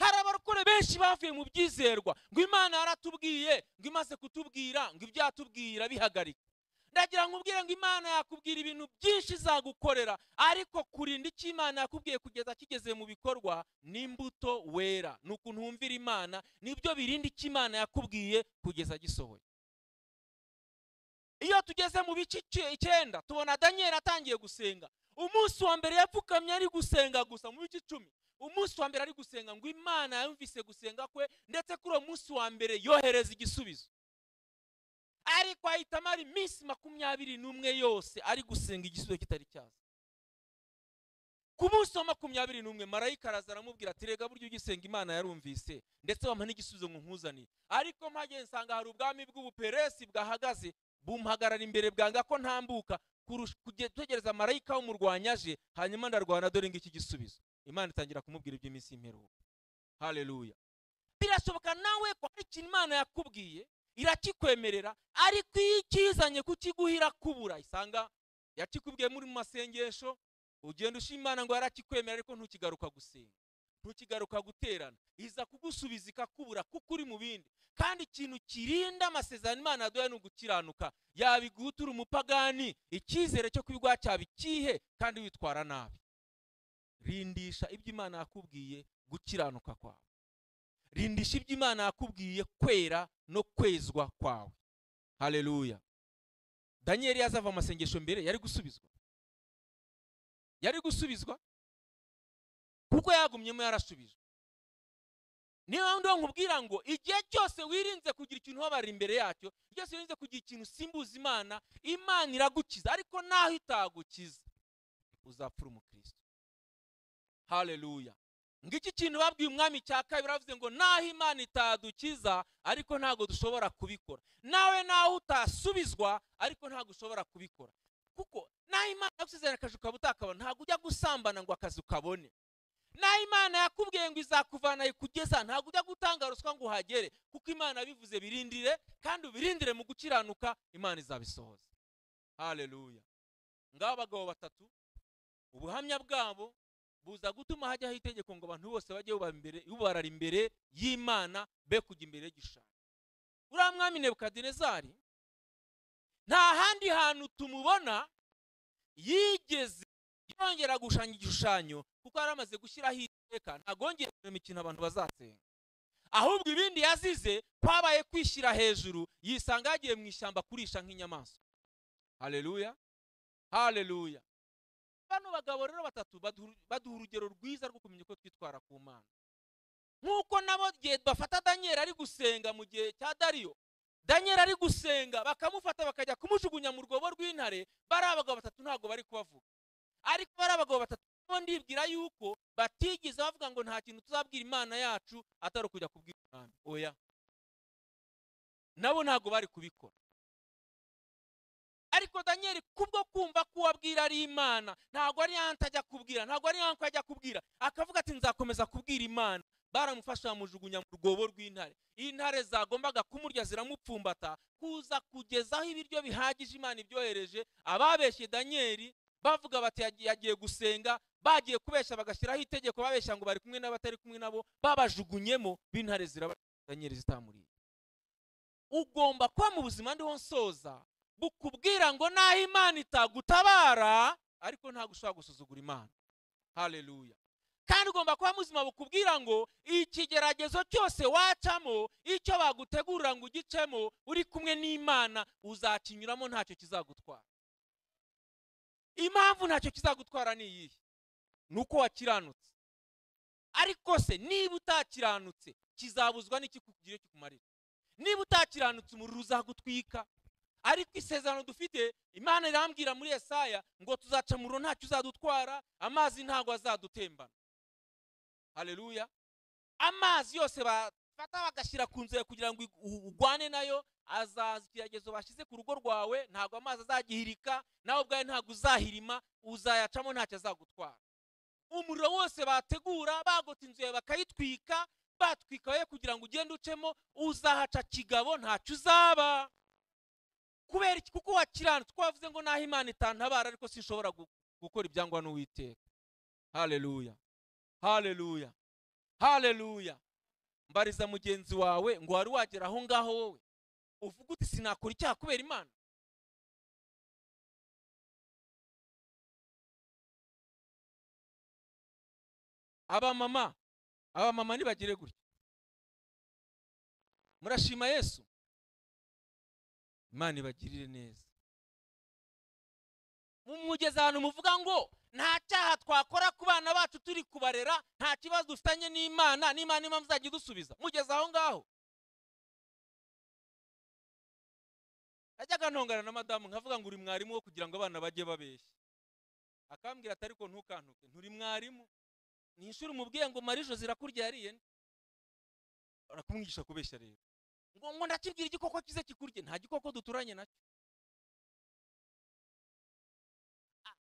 Hari abarokore benshi bavuye mu byizerwa ngo Imana yaratubwiye, ngo imaze kutubwira ngo ibyo yatubwira bihagarika. Ndagira ngo ubwire ngo Imana yakubwira ibintu byinshi izagukorera, ariko kurinda icyo Imana yakubwiye kugeza kigeze mu bikorwa n'imbuto wera, ni ukuntu wumvira Imana, nibyo birinda icyo Imana yakubwiye kugeza gisohoye. Iyo tugeze mu bice 9 tubona Daniel atangiye gusenga. Umunsi wa mbere yapfukamye ari gusenga gusa, mu bice 10 umunsi wa mbere ari gusenga ngo Imana yumvise gusenga kwe, ndetse kuri uwo munsi wa mbere yohereza igisubizo. Ariko ahita amara iminsi 21 yose ari gusenga igisubizo kitari cyaza. Ku munsi wa 21 marayika araza aramubwira ati rega buryo ugisenga Imana yarumvise, ndetse bampa n'igisubizo ngo nkuzaniye. Ariko mpageze nsanga hari ubwami bw'Ubuperesi bwahagaze bumpagarara imbere bwanga ko ntambuka, gutegereza marayika w'umurwanya aje, hanyuma ndarwana dore ngiki gisubizo. Imana itangira kumubwira iby'iminsi y'imperuka. Haleluya. Birashoboka nawe ko hari ikintu Imana yakubwiye irakikwemerera, ariko iyo ikizanye kukiguhira kubura, isanga yakikubwiye muri mu masengesho, ugenda ushima Imana ngo yarakikwemerera, ariko ntukigaruka gusenga, ntukigaruka guterana, iza kugusubiza ikakubura kuko uri mu bindi. Kandi ikintu kirinda amasezerano Imana yaduhaye ni ugukiranuka. Yabigutura umupagani, icyizere cyo kubigwa cyaba ikihe kandi witwara nabi? Rindisha ibyo Imana yakubwiye gukiranuka kwawe, rindisha ibyo Imana yakubwiye kwera no kwezwa kwawe. Haleluya. Daniel yazava amasengesho mbere yari gusubizwa, yari gusubizwa kuko yagumyemo yarasubijwe. Niyo ndo nkubwira ngo igihe cyose wirinze kugira ikintu ubabara imbere yacyo, igihe cyose wirinze kugira ikintu usimbuza Imana, Imana iragukiza. Ariko naho itagukiza uzapfura umukristo. Haleluya. Ngiki kintu babwiye umwami cya kabiri, bavuze ngo naho Imana itadukiza ariko ntago dushobora kubikora. Nawe naho utasubizwa ariko ntago ushobora kubikora, kuko naho Imana yakusezerana akazi ukaba utakabona, ntago ujya gusambana ngo akazi ukabone. Naho Imana yakubwiye ngo izakuvana ikugeza, ntago ujya gutanga ruswa ngo uhagere, kuko Imana bivuze birindire, kandi ubirindire mu gukiranuka, Imana izabisohoza. Haleluya. Ngabo abagabo batatu, ubuhamya bwabo buza gutuma hajyaho itegeko ngo abantu bose bajye bubarara imbere y'Imana, be kujya imbere y'igishushanyo. Uriya mwami Nebukadinezari nta handi hantu tumubona yigeze yongera gushushanya igishushanyo, kuko yari amaze gushyiraho iteka, ntabwo yongeye kurema ikintu abantu bazasenga. Ahubwo ibindi yazize kwabaye kwishyira hejuru, yisanga yagiye mu ishyamba kurisha nk'inyamaswa. Haleluya, haleluya. Bano bagabo rero batatu baduha urugero rwiza rwo kumenya uko twitwara ku Mana. Nk'uko nabo gihe bafata Daniel ari gusenga mu gihe cya Dariyo, Daniel ari gusenga bakamufata bakajya kumujugunya mu rwobo rw'intare, bari abagabo batatu ntabwo bari kubavuga. Ariko bari abagabo batatu bo ndibwira yuko batigeze bavuga ngo nta kintu tuzabwira Imana yacu atari ukujya kubwira umwami. Oya, nabo ntabwo bari kubikora. Ariko Daniel kubwo kumva ko uwabwira ari Imana, ntabwo ari anta ajya kubwira, ntabwo ari anko ajya kubwira, akavuga ati nzakomeza kubwira Imana. Baramufasha bamujugunya mu rwobo rw'intare. Intare zagombaga kumurya ziramupfumbata, kuza kugezaho ibiryo bihagije Imana ibyohereje. Ababeshye Daniel bavuga bati yagiye gusenga, bagiye kubeshya bagashyiraho itegeko babeshya ngo bari kumwe n'abatari kumwe nabo, babajugunyemo b'intare ziraba Daniel zitamuriye. Ugomba kuba mu buzima ndiho nsoza bukubwira ngo naho Imana itagutabara, ariko ntabwo ushobora gusuzugura Imana. Haleluya. Kandi ugomba kuba muzima bukubwira ngo ikigeragezo cyose wacamo, icyo bagutegurira ngo ugicemo, uri kumwe n'Imana uzakinyuramo ntacyo kizagutwara. Impamvu ntacyo kizagutwara ni iyihe? Nuko wakiranutse. Ariko se niba utakiranutse kizabuzwa n'iki kugira kikumarira? Niba utakiranutse umuriro uzagutwika. Ariko isezerano dufite, Imana irambwira muri Yesaya ngo tuzaca muriro ntacyo uzadutwara, amazi ntago azadutembana. Haleluya. Amazi yose bafata bagashyira ku nzu kugira ngo ugwane nayo, azaza ikigeragezo bashyize ku rugo rwawe, ntago amazi azagihirika, nawe ubwawe ntago uzahirima, uzayacamo ntacyo azagutwara. Umuriro wose bategura bagota inzu yawe bakayitwika, batwika we kugira ngo ugende ucemo, uzahaca kigabo ntacyo uzaba. Kubera iki? Kuko wakiranutse. Twavuze ngo naho Imana itantabara ariko sinshobora gukora ibyangwa n'Uwiteka. Haleluya, haleluya, haleluya. Mbariza mugenzi wawe ngo wari wagera aho ngaho wowe uvuga uti sinakora icyaha kubera Imana? Abamama nibagire gutya. Murashima Yesu? Imana ibagirire neza. Mumugeze ahantu muvuga ngo nta cyaha twakora ku bana bacu turi kubarera, nta kibazo dufitanye n'Imana, n'Imana impamvu izajya idusubiza. Mugeze aho ngaho. Najyaga ntongana na madamu nkavuga ngo uri mwarimu wo kugira ngo abana bajye babeshya. Akambwira ati ariko ntukantuke, nturi mwarimu. Ni inshuro umubwiye ngo Marijo zirakurya yariye. Arakumwigisha kubeshya rero. Ngo ndakibwira igikoko kize kikurye, nta gikoko duturanye nacyo.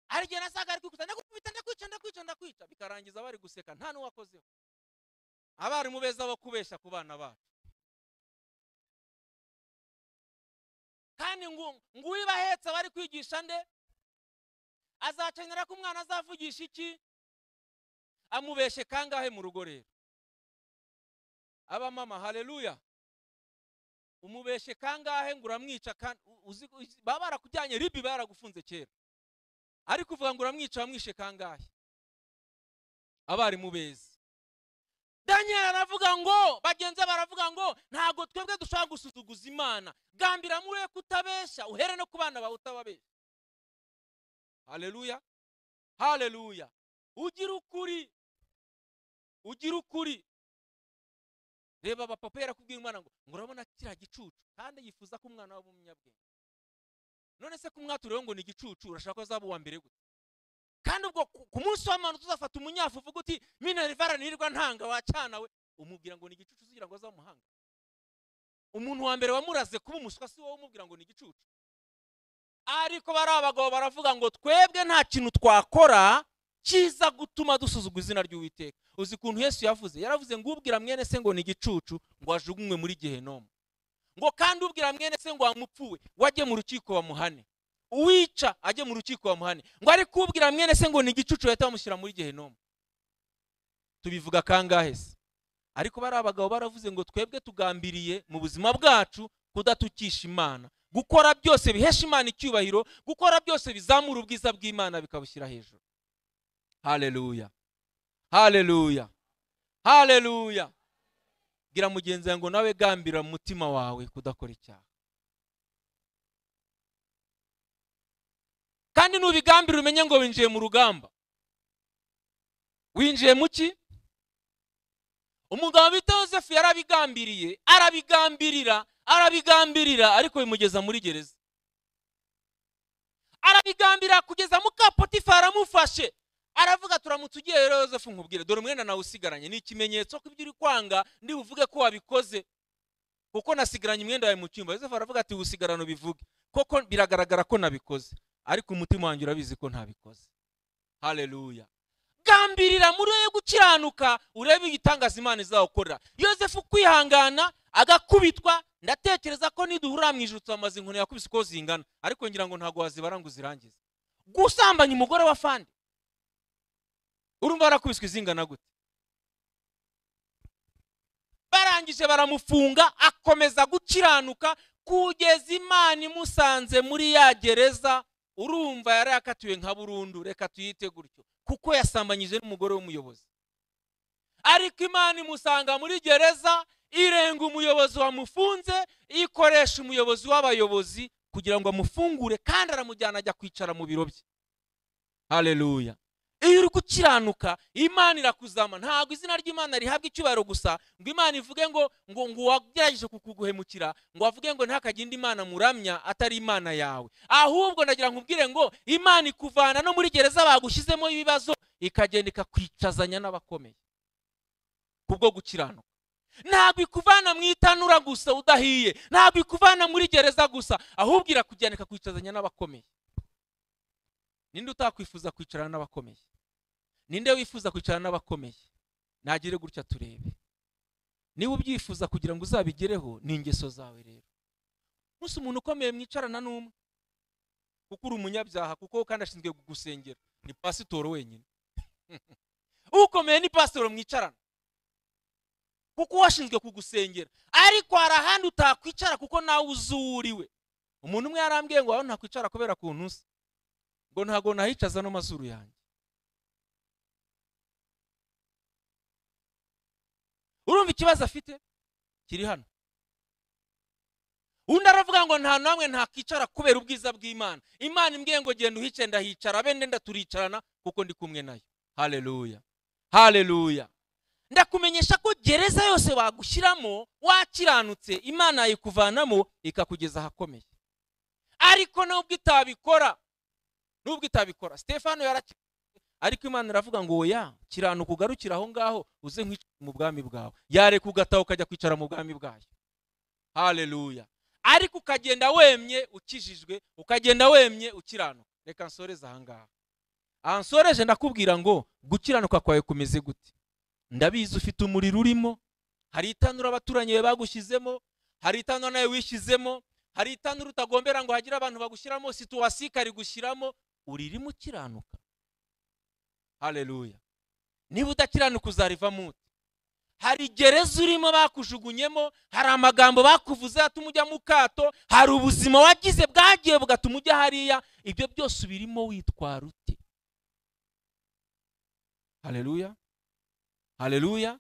Hari igihe nasaga ari kwikuta, ndakubita, ndakwica, ndakwica, ndakwica, bikarangiza bari guseka nta n'uwakozeho. Abarimu beza bo kubeshya ku bana bacu. Kandi ngo uwibahetse bari kwigisha nde? Azakenera ko umwana azavugisha iki? Amubeshe kangahe mu rugo rero? Abamama, haleluya. Umubeshe kangahe ngo uramwica? Baba barakujyanye ribi, baragufunze kera. Ariko uvuga ngo uramwica, wamwishe kangahe? Abarimu beza. Daniel aravuga ngo bagenzi baravuga ngo ntago twebwe dushobora gusuzuguza Imana. Gambira muri kutabesha, uhere no ku bana bawe utababesha. Haleluya, haleluya. Ugira ukuri, ugira ukuri. Reba abapapa yarakubwira umwana ngo urabona kiriya gicucu, kandi yifuza ko umwana waba umunyabwenge. None se kumwaturiyeho ngo ni igicucu, urashaka ko azaba uwa mbere gute? Kandi ubwo ku munsi w'amano tuzafata umunyafu uvuga uti minerivara nirirwa ntanga wacana we, umubwira ngo ni igicucu ugira ngo azamuhanga. Umuntu wa mbere wamuraze kuba umuswa si wowe umubwira ngo ni igicucu. Ariko bari abagabo baravuga ngo twebwe nta kintu twakora kiza gutuma dusuzugura izina ry'Uwiteka. Uzi kuntu Yesu yavuze? Yaravuze ngo ubwira mwene se ngo ni igicucu ngo ajugunywe muri Gehinomu. Ngo kandi ubwira mwene se ngo wamupfuwe wajye mu rukiko bamuhane. Uwica ajye mu rukiko bamuhane. Ngo ariko ubwira mwene se ngo ni igicucu bahita bamushyira muri Gehinomu. Tubivuga kangahe se? Ariko bari abagabo baravuze ngo twebwe tugambiriye mu buzima bwacu kudatukisha Imana, gukora byose bihesha Imana icyubahiro, gukora byose bizamura ubwiza bw'Imana bikabushyira hejuru. Haleluya, haleluya, haleluya. Bwira mugenzi wawe ngo nawe gambira mu mutima wawe kudakora icyaha. Kandi nubigambira umenye ngo winjiye mu rugamba. Winjiye mu ki? Umugabo bita Yosefu yarabigambiriye, arabigambirira, arabigambirira, ariko bimugeza muri gereza. Arabigambira kugeza muka Potifari aramufashe. Aravuga turamutse ugiye rero Yosefu nkubwire, dore umwenda nawe usigaranye ni ikimenyetso ko ibyo uri kwanga ndi buvuge ko wabikoze, kuko nasigaranye umwenda wawe mu cyumba. Yosefu aravuga ati usigarana ubivuge, koko biragaragara ko nabikoze, ariko umutima wanjye urabizi ko ntabikoze. Haleluya. Gambirira muri wowe gukiranuka, urebe igitangaza Imana izawukorera. Yosefu kwihangana agakubitwa, ndatekereza ko niduhurira mu ijuru tuzamaze inkoni yakubise uko zingana, ariko ngira ngo ntago wazibara ngo uzirangize. Gusambanya umugore wa fandi, urumva barakubiswe izingana gute? Barangije baramufunga, akomeza gukiranuka kugeza Imana imusanze muri ya gereza. Urumva yari yakatiwe nka burundu, reka tuyite gutyo, kuko yasambanyije n'umugore w'umuyobozi. Ariko Imana imusanga muri gereza, irenga umuyobozi wamufunze, ikoresha umuyobozi w'abayobozi kugira ngo amufungure, kandi aramujyana ajya kwicara mu biro bye. Haleluya. Iyo uri gukiranuka Imana irakuzama. Ntabwo izina ry'Imana rihabwa icyubahiro gusa ngo Imana ivuge ngo ngo wagerageje kukuguhemukira, ngo avuge ngo ntihakagire Imana muramya atari Imana yawe. Ahubwo ndagira nkubwire ngo Imana ikuvana no muri gereza bagushyizemo ibibazo, ikagenda ikakwicazanya n'abakomeye kubwo gukiranuka. Ntabwo ikuvana mu itanura gusa udahiye, ntabwo ikuvana muri gereza gusa, ahubwo irakujyana ikakwicazanya n'abakomeye. Ninde utakwifuza kwicarana n'abakomeye? Ninde wifuza kwicarana n'abakomeye? Nagire gutya turebe. Niba ubyifuza kugira ngo uzabigereho, ni ingeso zawe rero. Umunsi umuntu ukomeye mwicarana n'umwe, kuko uri umunyabyaha, kuko kandi ashinzwe kugusengera, ni pasitoro wenyine. Ukomeye ni pasitoro mwicarana, kuko washinzwe kugusengera. Ariko hari ahandi utakwicara kuko nawe uzuriwe. Umuntu umwe yarambwiye ngo aho ntakwicara kubera kuntu usa, ngo ntago nahicaza no mazuru yanjye. Urumva ikibazo afite kiri hano. Undi aravuga ngo nta namwe ntakicara kubera ubwiza bw'Imana. Imana imbwiye ngo genda uhice, ndahicara, bende ndaturicarana kuko ndi kumwe nayo. Haleluya. Haleluya. Ndakumenyesha ko gereza yose bagushyiramo wakiranutse, Imana yikuvanamo ikakugeza ahakomeye. Ariko nubwo itabikora, nubwo itabikora, Stefano yarakiranutse, ariko Imana iravuga ngo oya, kiranuka ugarukira aho ngaho uze nkwicara mu bwami bwawe. Yareka ugataha ukajya kwicara mu bwami bwayo. Haleluya. Ariko ukagenda wemye ukijijwe, ukagenda wemye ukiranuka. Reka nsoreze aha ngaha. Aha nsoreje ndakubwira ngo gukiranuka kwawe kumeze gute? Ndabizi ufite umuriro urimo, hari itanura abaturanyi bagushyizemo, hari itanura nawe wishyizemo, hari itanura utagombera ngo hagire abantu bagushyiramo, situwasika rigushyiramo, uririmo ukiranuka. Haleluya. Niba udakiranuka uzarivamo ute? Hari gereza urimo bakujugunyemo, hari amagambo bakuvuze atuma ujya mu kato, hari ubuzima wagize bwagiye bugatuma ujya hariya, ibyo byose ubirimo witwara ute? Haleluya. Haleluya.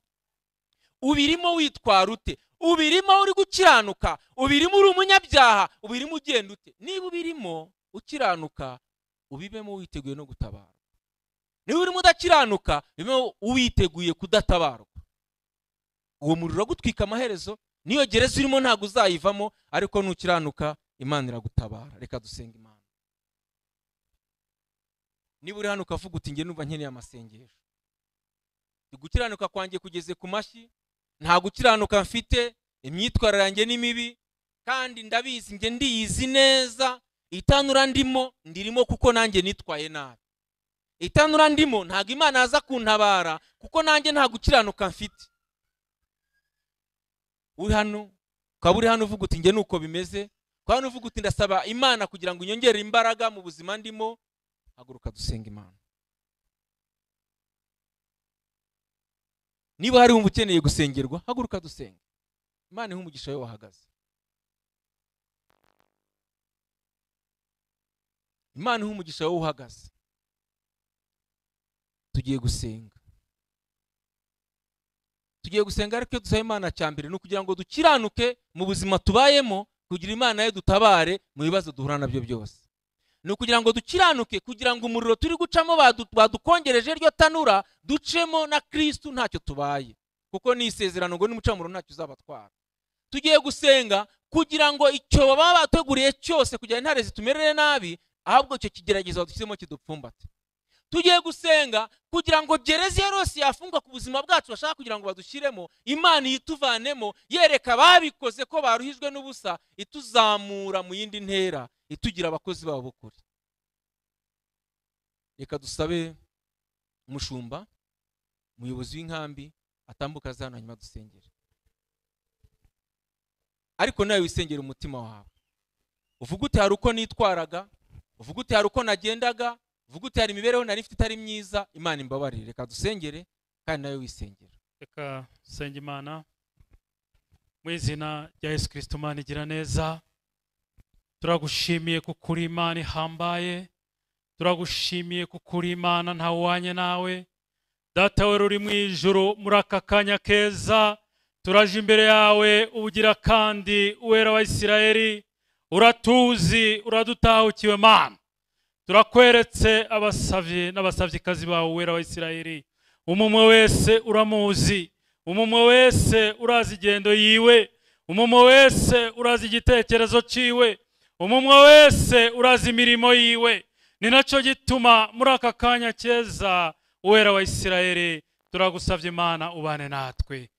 Ubirimo witwara ute? Ubirimo uri gukiranuka, ubirimo uri umunyabyaha, ubirimo ugenda ute? Niba ubirimo ukiranuka, ubibemo witeguye no gutabarwa. Niba urimo udakiranuka, ubibemo witeguye kudatabarwa. Uwo muriro gutwika amaherezo, niyo gereza urimo ntago uzayivamo, ariko nukiranuka Imana iragutabara. Reka dusenga Imana. Niba uri hano ukavuga uti nge numva nkeneye amasengesho, gukiranuka kwanjye kugeze ku mashyi, nta gukiranuka mfite, imyitwarire yanjye ni mibi, kandi ndabizi nge ndiyizi neza, itanura ndimo ndirimo kuko nanjye nitwaye nabi. Itanura ndimo ntago Imana aza kuntabara kuko nanjye nta gukiranuka mfite. Uri hano ukaba uri hano uvuga uti nge nuko bimeze, ukaba hano uvuga uti ndasaba Imana kugira ngo inyongere imbaraga mu buzima ndimo, haguruka dusenga Imana. Niba hari wumva ukeneye gusengerwa, haguruka dusenga. Imana ihe umugisha we wahagaze. Imana ihe umugisha we uhagaze. Tugiye gusenga. Tugiye gusenga, ariko iyo dusaba Imana cya mbere ni ukugira ngo dukiranuke mu buzima tubayemo, kugira Imana ye dutabare mu bibazo duhura nabyo byose. Ni ukugira ngo dukiranuke, kugira ngo umuriro turi gucamo badukongereje ryo tanura, ducemo na Kristu ntacyo tubaye, kuko ni isezerano ngo nimuca muriro ntacyo uzabatwara. Tugiye gusenga kugira ngo icyo baba bateguriye cyose kugira intare zitumerere nabi, ahubwo icyo kigeragezo badushyizemo kidupfumbate. Tugiye gusenga kugira ngo gereza yose yafungwa ku buzima bwacu bashaka kugira ngo badushyiremo, Imana iyituvanemo, yereka ababikoze ko baruhijwe n'ubusa, ituzamura mu yindi ntera, itugira abakozi babo b'ukuri. Reka dusabe umushumba, umuyobozi w'inkambi, atambuka aza hano, hanyuma dusengere. Ariko nawe wisengera umutima wawe, uvuga uti hari uko nitwaraga, uvuga uti hari uko nagendaga, uvuga uti hari imibereho nari mfite itari myiza, Imana imbabarire. Reka dusengere kandi nawe wisengera. Reka dusenge Imana mu izina rya Yesu Kristo. Imana igira neza, turagushimiye kuko uri Imana ihambaye, turagushimiye kuko uri Imana ntawuhwanye nawe. Data we uri mu ijuru, muri aka kanya keza turaje imbere yawe ubugira kandi, Uwera wa Isirayeli, uratuzi, uradutahukiwe. Mana, turakweretse abasavyi n'abasavyikazi bawe, Uwera wa Isirayeli. Umumwe wese uramuzi, umumwe wese urazi igendo yiwe, umumwe wese urazi igitekerezo ciwe, umumwe wese urazi imirimo yiwe. Ni nacyo gituma muri aka kanya keza, Uwera wa Isirayeli, turagusavye Imana ubane natwe,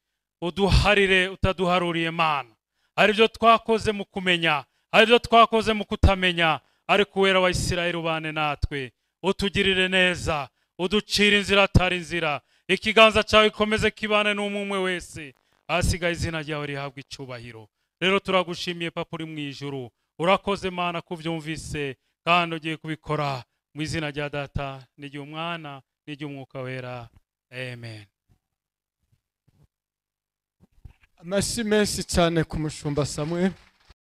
uduharire utaduharuriye. Mana, hari ibyo twakoze mu kumenya, hari ibyo twakoze mu kutamenya, ariko Uwera wa Isirayeli ubane natwe, utugirire neza, uducire inzira atari inzira, ikiganza cyawe ikomeze kibane n'umwe wese, ahasigaye izina ryawe rihabwa icubahiro. Rero turagushimiye Papa uri mu ijuru, urakoze Mana kubyumvise kandi ugiye kubikora, mu izina rya Data n'iry'Umwana n'iry'Umwuka Wera, amen. Amashyi menshi cyane ku mushumba Samuel.